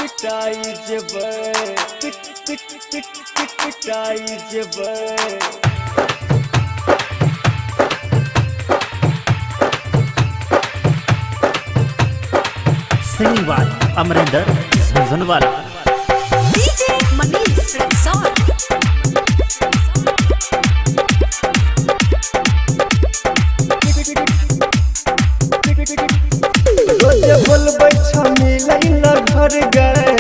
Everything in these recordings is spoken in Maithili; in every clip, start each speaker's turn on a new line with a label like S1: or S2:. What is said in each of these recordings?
S1: पिटाई जेबै, पिट पिट पिट पिट पिटाई जेबै।
S2: Singing by Amarinder Jhunjhunwala.
S3: DJ Manish Resort.
S1: रोज बोलबै छ मिलै ल घर गए,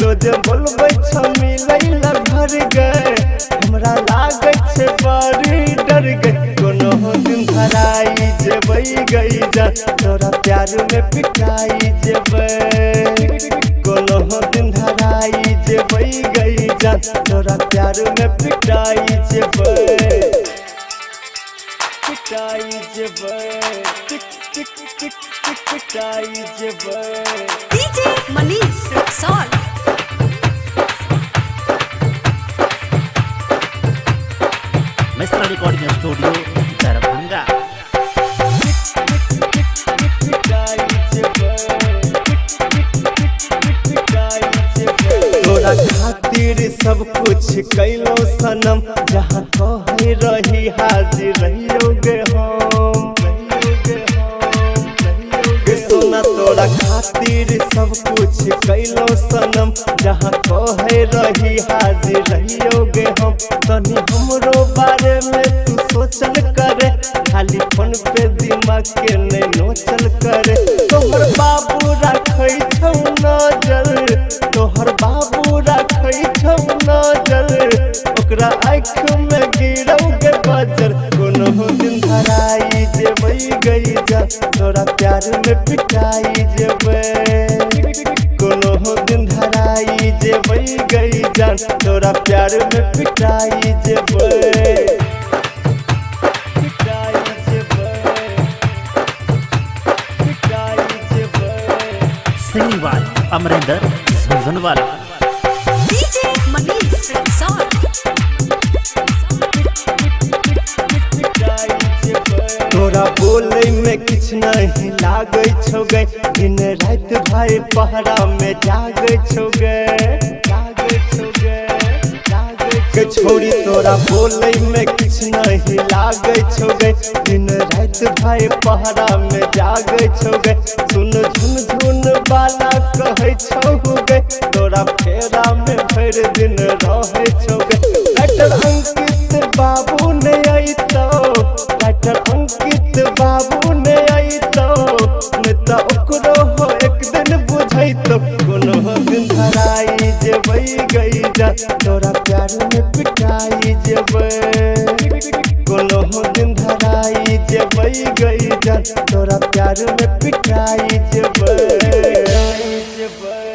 S1: रोज बोलबै छ मिलै ल घर गए। हमरा लागै छै बड़ी डर गए, कोनो दिन धराई जेबै गई जा, तोरा प्यार में पिटाई जेबै। कोनो दिन धराई जेबै गई जा, तोरा प्यार में पिटाई जेबै, पिटाई जेबै, पिट पिट पिट पिट पिटाई जेबै।
S3: DJ Manish Resort.
S2: Mishra recording studio Darbhanga.
S1: तोरा खातिर सब कुछ कैलो सनम, जहाँ कहे रही हाजिर रहियो गे हम। गे सोना तोरा खातिर सब कुछ कैलो सनम, जहाँ कहे रही हाजिर रहियो गे हम। तनी हमरो बारे में तू सोचल करे, खाली फोन पे दिमाग के नहीं नोचल करे। तोहर बाबू राखै छौ नजर, तोहर बाबू राखै छौ नजर, ओकरा आँख में गिरौ गे बजर। कोनो दिन धराई जेबै गई जा, तोरा प्यार में पिटाई जेबै। कोनो दिन धराई जेबै गई जा, तोरा प्यार में पिटाई जेबै, पिटाई जेबै, पिटाई जेबै।
S2: Singing by Amarinder Jhunjhunwala.
S3: DJ Manish Resort.
S1: तोरा बोले में किछ नहीं लागै छौ गे, दिन राति भाई पहरा में जागै छौ गे, जागै छौ गे, जागै गे छोरी। तोरा बोले में किछ नहीं लागै छौ गे, दिन राति भाई पहरा में जागै छौ गे। सुन झुन झुन बाला कहै छौ गे, तोरा फेरा में भरि दिन रहै छौ गे। डॉक्टर अंकित बाबू ने अइतौ, डॉक्टर अंकित बाबू ने अइतौ, नहि तऽ ओकरो हो एक दिन बुझैतौ। कोनो दिन धराई जेबै गई जा, तोरा प्यार में पिटाई जेबै। कोनो दिन धराई जेबै गई जा, तोरा प्यार में पिटाई जेबै, जेबै।